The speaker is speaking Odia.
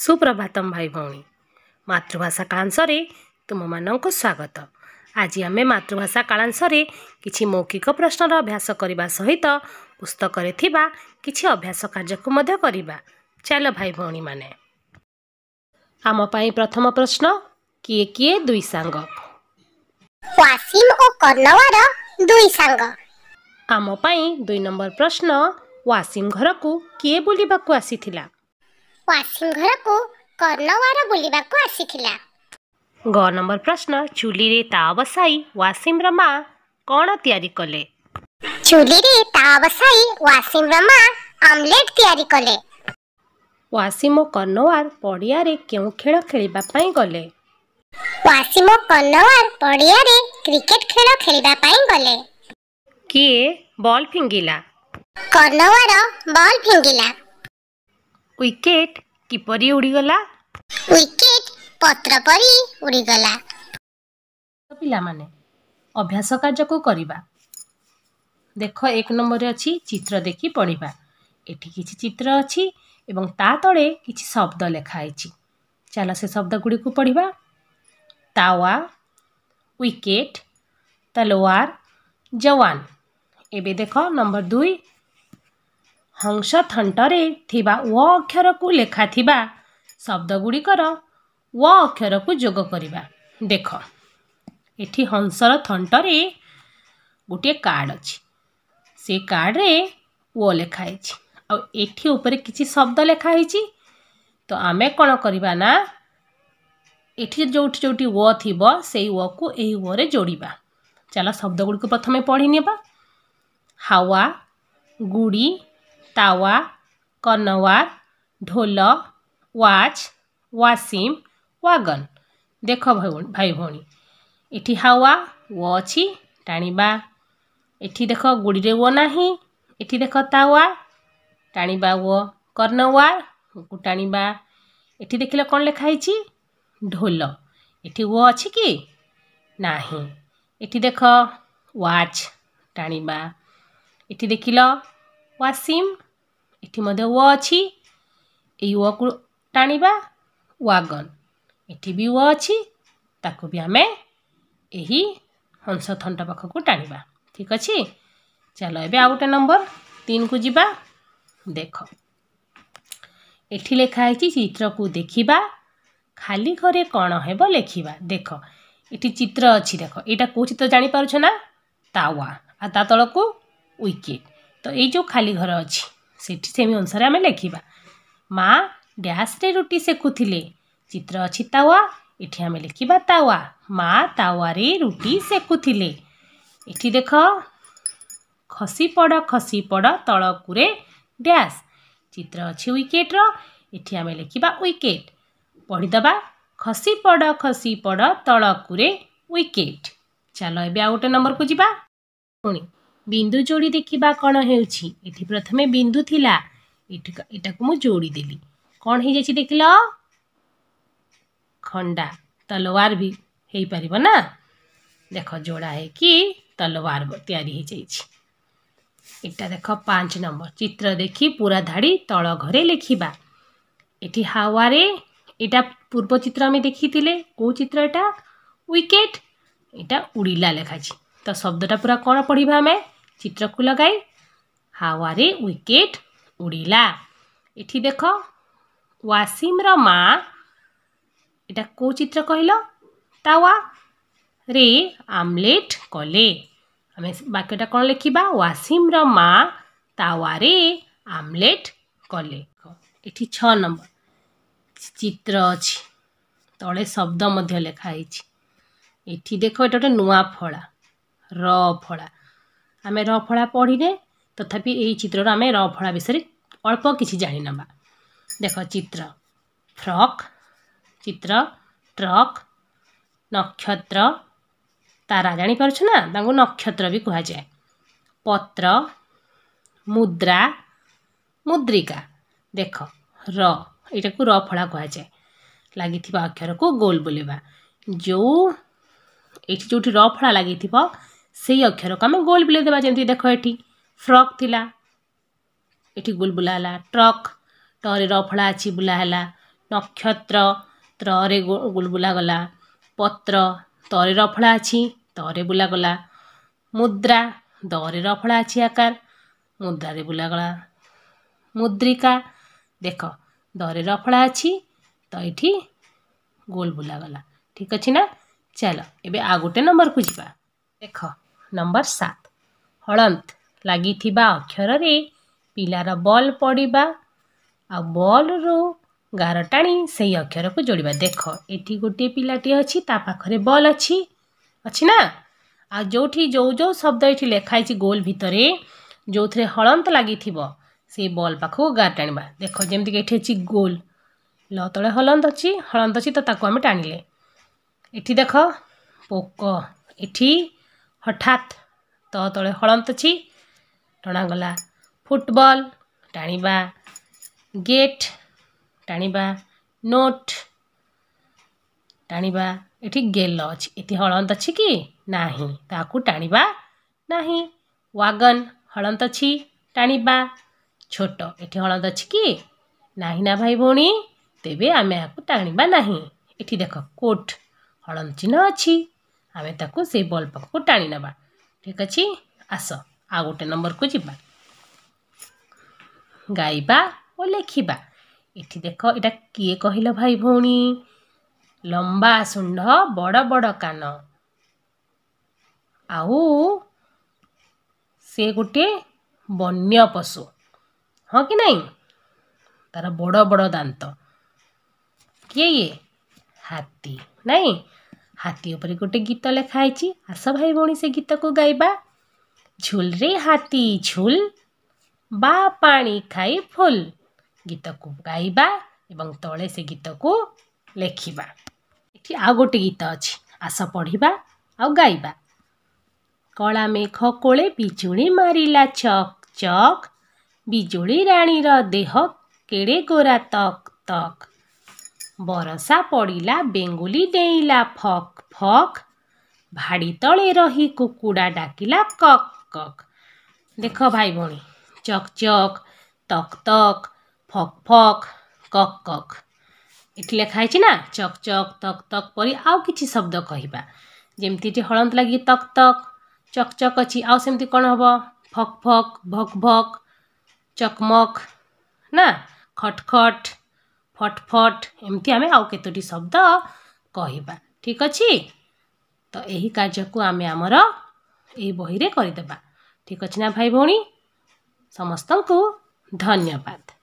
ସୁପ୍ରଭାତମ ଭାଇ ଭଉଣୀ, ମାତୃଭାଷା କାଳାଂଶରେ ତୁମମାନଙ୍କୁ ସ୍ୱାଗତ। ଆଜି ଆମେ ମାତୃଭାଷା କାଳାଂଶରେ କିଛି ମୌଖିକ ପ୍ରଶ୍ନର ଅଭ୍ୟାସ କରିବା ସହିତ ପୁସ୍ତକରେ ଥିବା କିଛି ଅଭ୍ୟାସ କାର୍ଯ୍ୟକୁ ମଧ୍ୟ କରିବା। ଚାଲ ଭାଇ ଭଉଣୀମାନେ, ଆମ ପାଇଁ ପ୍ରଥମ ପ୍ରଶ୍ନ, କିଏ କିଏ ଦୁଇ ସାଙ୍ଗ? ୱାସିମ ଓ କର୍ଣ୍ଣୱାର ଦୁଇ ସାଙ୍ଗ। ଆମ ପାଇଁ 2 ନମ୍ବର ପ୍ରଶ୍ନ, ୱାସିମ ଘରକୁ କିଏ ବୁଲିବାକୁ ଆସିଥିଲା? ୱାସିମ ଘରକୁ କର୍ଣ୍ଣୱାର ବୁଲିବାକୁ ଆସିଥିଲା। ଗ ନମ୍ବର ପ୍ରଶ୍ନ, ଚୁଲିରେ ତା ବସାଇ ୱାସିମର ମା କ'ଣ ତିଆରି କଲେ? ଚୁଲିରେ ତା ବସାଇ ୱାସିମର ମା ଆମଲେଟ ତିଆରି କଲେ। ୱାସିମ ଓ କର୍ଣ୍ଣୱାର ପଡ଼ିଆରେ କେଉଁ ଖେଳ ଖେଳିବା ପାଇଁ ଗଲେ? ୱାସିମ ଓ କର୍ଣ୍ଣୱାର ପଡ଼ିଆରେ କ୍ରିକେଟ ଖେଳ ଖେଳିବା ପାଇଁ ଗଲେ। କିଏ ବଲ୍ ଫିଙ୍ଗିଲା? କର୍ଣ୍ଣୱାର ବଲ୍ ଫିଙ୍ଗିଲା। ୱିକେଟ କିପରି ଉଡ଼ିଗଲା? ୱିକେଟ ପତ୍ର ପରି ଉଡ଼ିଗଲା। ପିଲାମାନେ, ଅଭ୍ୟାସ କାର୍ଯ୍ୟକୁ କରିବା। ଦେଖ, 1 ନମ୍ବରରେ ଅଛି ଚିତ୍ର ଦେଖି ପଢ଼ିବା। ଏଠି କିଛି ଚିତ୍ର ଅଛି ଏବଂ ତା ତଳେ କିଛି ଶବ୍ଦ ଲେଖା ହେଇଛି। ଚାଲ ସେ ଶବ୍ଦ ଗୁଡ଼ିକୁ ପଢ଼ିବା। ତାୱା, ୱିକେଟ, ତଲୱାର, ଜୱାନ। ଏବେ ଦେଖ ନମ୍ବର 2, ହଂସ ଥଣ୍ଟରେ ଥିବା ଓ ଅକ୍ଷରକୁ ଲେଖାଥିବା ଶବ୍ଦ ଗୁଡ଼ିକର ଓ ଅକ୍ଷରକୁ ଯୋଗ କରିବା। ଦେଖ, ଏଠି ହଂସର ଥଣ୍ଟରେ ଗୋଟିଏ କାର୍ଡ଼ ଅଛି, ସେ କାର୍ଡ଼ରେ ଓ ଲେଖା ହେଇଛି ଆଉ ଏଠି ଉପରେ କିଛି ଶବ୍ଦ ଲେଖା ହେଇଛି। ତ ଆମେ କ'ଣ କରିବା ନା, ଏଠି ଯେଉଁଠି ଯେଉଁଠି ଓ ଥିବ ସେଇ ଓକୁ ଏହି ଓରେ ଯୋଡ଼ିବା। ଚାଲ ଶବ୍ଦ ଗୁଡ଼ିକୁ ପ୍ରଥମେ ପଢ଼ି ନେବା। ହାୱା, ଗୁଡ଼ି, ତାୱା, କର୍ଣ୍ଣୱାର, ଢୋଲ, ୱାଚ୍, ୱାସିମ, ୱାଗନ। ଦେଖ ଭାଇ ଭଉଣୀ, ଏଠି ହାୱା ଓ ଅଛି, ଟାଣିବା। ଏଠି ଦେଖ ଗୁଡ଼ିରେ ଓ ନାହିଁ। ଏଠି ଦେଖ ତାୱା, ଟାଣିବା ଓ, କର୍ଣ୍ଣୱାର କୁ ଟାଣିବା। ଏଠି ଦେଖିଲ କ'ଣ ଲେଖା ହେଇଛି? ଢୋଲ। ଏଠି ଓ ଅଛି କି? ନାହିଁ। ଏଠି ଦେଖ ୱାଚ୍, ଟାଣିବା। ଏଠି ଦେଖିଲ ୱାସିମ, ଏଠି ମଧ୍ୟ ଓ ଅଛି, ଏଇ ଓକୁ ଟାଣିବା। ୱାଗନ, ଏଠି ବି ଓ ଅଛି, ତାକୁ ବି ଆମେ ଏହି ହଂସ ଥଣ୍ଟ ପାଖକୁ ଟାଣିବା। ଠିକ୍ ଅଛି, ଚାଲ ଏବେ ଆଉ ଗୋଟେ ନମ୍ବର 3କୁ ଯିବା। ଦେଖ, ଏଠି ଲେଖା ହେଇଛି ଚିତ୍ରକୁ ଦେଖିବା, ଖାଲି ଘରେ କ'ଣ ହେବ ଲେଖିବା। ଦେଖ, ଏଠି ଚିତ୍ର ଅଛି। ଦେଖ, ଏଇଟା କେଉଁ ଚିତ୍ର ଜାଣିପାରୁଛ ନା? ତାୱା, ଆଉ ତା ତଳକୁ ୱିକେଟ। ତ ଏଇ ଯେଉଁ ଖାଲି ଘର ଅଛି ସେଠି ସେଇ ଅନୁସାରେ ଆମେ ଲେଖିବା। ମା ଡ୍ୟାସ୍ରେ ରୁଟି ସେକୁଥିଲେ। ଚିତ୍ର ଅଛି ତାୱା, ଏଠି ଆମେ ଲେଖିବା ତାୱା। ମା ତାୱାରେ ରୁଟି ସେକୁଥିଲେ। ଏଠି ଦେଖ, ଖସି ପଡ଼ ଖସି ପଡ଼ ତଳକୁରେ ଡ୍ୟାସ୍। ଚିତ୍ର ଅଛି ୱିକେଟର, ଏଠି ଆମେ ଲେଖିବା ୱିକେଟ। ପଢ଼ିଦେବା, ଖସି ପଡ଼ ଖସି ପଡ଼ ତଳକୁରେ ୱିକେଟ। ଚାଲ ଏବେ ଆଉ ଗୋଟେ ନମ୍ବରକୁ ଯିବା। ପୁଣି ବିନ୍ଦୁ ଯୋଡ଼ି ଦେଖିବା କ'ଣ ହେଉଛି। ଏଠି ପ୍ରଥମେ ବିନ୍ଦୁ ଥିଲା, ଏଠି ଏଟାକୁ ମୁଁ ଯୋଡ଼ିଦେଲି, କ'ଣ ହେଇଯାଇଛି ଦେଖିଲ? ଖଣ୍ଡା, ତଲୱାର ବି ହେଇପାରିବ ନା? ଦେଖ, ଯୋଡ଼ା ହେଇକି ତଲୱାର ତିଆରି ହେଇଯାଇଛି। ଏଟା ଦେଖ 5 ନମ୍ବର, ଚିତ୍ର ଦେଖି ପୁରା ଧାଡ଼ି ତଳ ଘରେ ଲେଖିବା। ଏଠି ହାୱାରେ, ଏଇଟା ପୂର୍ବ ଚିତ୍ର ଆମେ ଦେଖିଥିଲେ, କେଉଁ ଚିତ୍ର ଏଟା? ୱିକେଟ। ଏଇଟା ଉଡ଼ିଲା ଲେଖାଛି, ତ ଶବ୍ଦଟା ପୁରା କ'ଣ ପଢ଼ିବା ଆମେ ଚିତ୍ରକୁ ଲଗାଇ? ହାୱାରେ ୱିକେଟ ଉଡ଼ିଲା। ଏଠି ଦେଖ ୱାସିମର ମା, ଏଟା କେଉଁ ଚିତ୍ର କହିଲ? ତାୱା ରେ ଆମଲେଟ କଲେ। ଆମେ ବାକ୍ୟଟା କ'ଣ ଲେଖିବା? ୱାସିମର ମା ତାୱାରେ ଆମଲେଟ କଲେ। ଏଠି 6 ନମ୍ବର ଚିତ୍ର ଅଛି, ତଳେ ଶବ୍ଦ ମଧ୍ୟ ଲେଖା ହେଇଛି। ଏଠି ଦେଖ, ଏଟା ଗୋଟେ ନୂଆ ଫଳା, ର ଫଳା। ଆମେ ର ଫଳା ପଢ଼ିନେ, ତଥାପି ଏଇ ଚିତ୍ରରୁ ଆମେ ର ଫଳା ବିଷୟରେ ଅଳ୍ପ କିଛି ଜାଣିନେବା। ଦେଖ, ଚିତ୍ର ଫ୍ରକ୍, ଚିତ୍ର ଟ୍ରକ୍, ନକ୍ଷତ୍ର, ତାରା, ଜାଣିପାରୁଛ ନା? ତାଙ୍କୁ ନକ୍ଷତ୍ର ବି କୁହାଯାଏ। ପତ୍ର, ମୁଦ୍ରା, ମୁଦ୍ରିକା। ଦେଖ, ର, ଏଇଟାକୁ ର ଫଳା କୁହାଯାଏ। ଲାଗିଥିବା ଅକ୍ଷରକୁ ଗୋଲ ବୁଲେଇବା। ଯେଉଁ ଏଇଠି ଯେଉଁଠି ର ଫଳା ଲାଗିଥିବ ସେଇ ଅକ୍ଷରକୁ ଆମେ ଗୋଲ ବୁଲେଇ ଦେବା। ଯେମିତି ଦେଖ, ଏଠି ଫ୍ରକ୍ ଥିଲା, ଏଠି ଗୋଲ ବୁଲା ହେଲା। ଟ୍ରକ୍, ଟରେ ର ଫଳା ଅଛି, ବୁଲା ହେଲା। ନକ୍ଷତ୍ର, ତ୍ରରେ ଗୋଲ ବୁଲାଗଲା। ପତ୍ର, ତରେ ରଫଳା ଅଛି, ତରେ ବୁଲାଗଲା। ମୁଦ୍ରା, ଦରେ ରଫଳା ଅଛି ଆକାର, ମୁଦ୍ରାରେ ବୁଲାଗଲା। ମୁଦ୍ରିକା, ଦେଖ ଦରେ ରଫଳା ଅଛି, ତ ଏଠି ଗୋଲ ବୁଲାଗଲା। ଠିକ୍ ଅଛି ନା? ଚାଲ ଏବେ ଆଉ ଗୋଟେ ନମ୍ବରକୁ ଯିବା। ଦେଖ ନମ୍ବର 7, ହଳନ୍ତ ଲାଗିଥିବା ଅକ୍ଷରରେ ପିଲାର ବଲ୍ ପଡ଼ିବା ଆଉ ବଲ୍ରୁ ଗାର ଟାଣି ସେଇ ଅକ୍ଷରକୁ ଯୋଡ଼ିବା। ଦେଖ ଏଠି ଗୋଟିଏ ପିଲାଟିଏ ଅଛି, ତା ପାଖରେ ବଲ୍ ଅଛି, ଅଛି ନା? ଆଉ ଯେଉଁଠି ଯେଉଁ ଯେଉଁ ଶବ୍ଦ ଏଠି ଲେଖା ହେଇଛି ଗୋଲ ଭିତରେ, ଯେଉଁଥିରେ ହଳନ୍ତ ଲାଗିଥିବ ସେଇ ବଲ୍ ପାଖକୁ ଗାର ଟାଣିବା। ଦେଖ ଯେମିତିକି ଏଠି ଅଛି ଗୋଲ, ଲ ତଳେ ହଳନ୍ତ ଅଛି, ହଳନ୍ତ ଅଛି, ତ ତାକୁ ଆମେ ଟାଣିଲେ। ଏଠି ଦେଖ ପୋକ, ଏଠି ହଠାତ୍, ତ ତଳେ ହଳନ୍ତ ଅଛି, ଟଣାଗଲା। ଫୁଟବଲ୍ ଟାଣିବା, ଗେଟ୍ ଟାଣିବା, ନୋଟ୍ ଟାଣିବା। ଏଠି ଗେଲ ଅଛି, ଏଠି ହଳନ୍ତ ଅଛି କି ନାହିଁ, ତାକୁ ଟାଣିବା ନାହିଁ। ୱାଗନ୍ ହଳନ୍ତ ଅଛି, ଟାଣିବା। ଛୋଟ, ଏଠି ହଳନ୍ତ ଅଛି କି ନାହିଁ ନା ଭାଇ ଭଉଣୀ? ତେବେ ଆମେ ଏହାକୁ ଟାଣିବା ନାହିଁ। ଏଠି ଦେଖ କୋଟ୍, ହଳନ୍ତ ଚିହ୍ନ ଅଛି, ଆମେ ତାକୁ ସେଇ ବଲ୍ ପାଖକୁ ଟାଣି ନେବା। ଠିକ୍ ଅଛି, ଆସ ଆଉ ଗୋଟେ ନମ୍ବରକୁ ଯିବା। ଗାଇବା ଓ ଲେଖିବା। ଏଠି ଦେଖ ଏଇଟା କିଏ କହିଲ ଭାଇ ଭଉଣୀ? ଲମ୍ବା ଶୁଣ୍ଢ, ବଡ଼ ବଡ଼ କାନ, ଆଉ ସେ ଗୋଟିଏ ବନ୍ୟ ପଶୁ, ହଁ କି ନାହିଁ? ତାର ବଡ଼ ବଡ଼ ଦାନ୍ତ। କିଏ ଇଏ? ହାତୀ, ନାଇଁ? ହାତୀ ଉପରେ ଗୋଟେ ଗୀତ ଲେଖା ହେଇଛି। ଆସ ଭାଇ ଭଉଣୀ ସେ ଗୀତକୁ ଗାଇବା। ଝୁଲରେ ହାତୀ ଝୁଲ, ବା ପାଣି ଖାଇ ଫୁଲ। ଗୀତକୁ ଗାଇବା ଏବଂ ତଳେ ସେ ଗୀତକୁ ଲେଖିବା। ଏଠି ଆଉ ଗୋଟେ ଗୀତ ଅଛି, ଆସ ପଢ଼ିବା ଆଉ ଗାଇବା। କଳା ମେଘ କୋଳେ ବିଜୁଳି ମାରିଲା ଚକ୍ ଚକ୍, ବିଜୁଳି ରାଣୀର ଦେହ କେଡ଼େ ଗୋରା ତକ୍ ତକ୍। ବରଷା ପଡ଼ିଲା ବେଙ୍ଗୁଲି ଡେଇଁଲା ଫକ୍ ଫକ୍, ଭାଡ଼ି ତଳେ ରହି କୁକୁଡ଼ା ଡାକିଲା କକ୍ କକ୍। ଦେଖ ଭାଇ ଭଉଣୀ, ଚକ୍ ଚକ୍, ତକ୍ ତକ୍, ଫକ୍ ଫକ୍, କକ୍ କକ୍ ଏଠି ଲେଖା ହେଇଛି ନା? ଚକ୍ ଚକ୍, ତକ୍ ତକ୍ ପରି ଆଉ କିଛି ଶବ୍ଦ କହିବା। ଯେମିତି ଏଠି ହଳନ୍ତ ଲାଗି ତକ୍ ତକ୍, ଚକ୍ ଚକ୍ ଅଛି, ଆଉ ସେମିତି କ'ଣ ହେବ? ଫକ୍ ଫକ୍, ଭକ୍ ଭକ୍, ଚକମକ୍ ନା, ଖଟ୍ ଖଟ୍, ଫଟ୍ ଫଟ୍, ଏମିତି ଆମେ ଆଉ କେତୋଟି ଶବ୍ଦ କହିବା। ଠିକ୍ ଅଛି, ତ ଏହି କାର୍ଯ୍ୟକୁ ଆମେ ଆମର ଏହି ବହିରେ କରିଦେବା। ଠିକ୍ ଅଛି ନା ଭାଇ ଭଉଣୀ? ସମସ୍ତଙ୍କୁ ଧନ୍ୟବାଦ।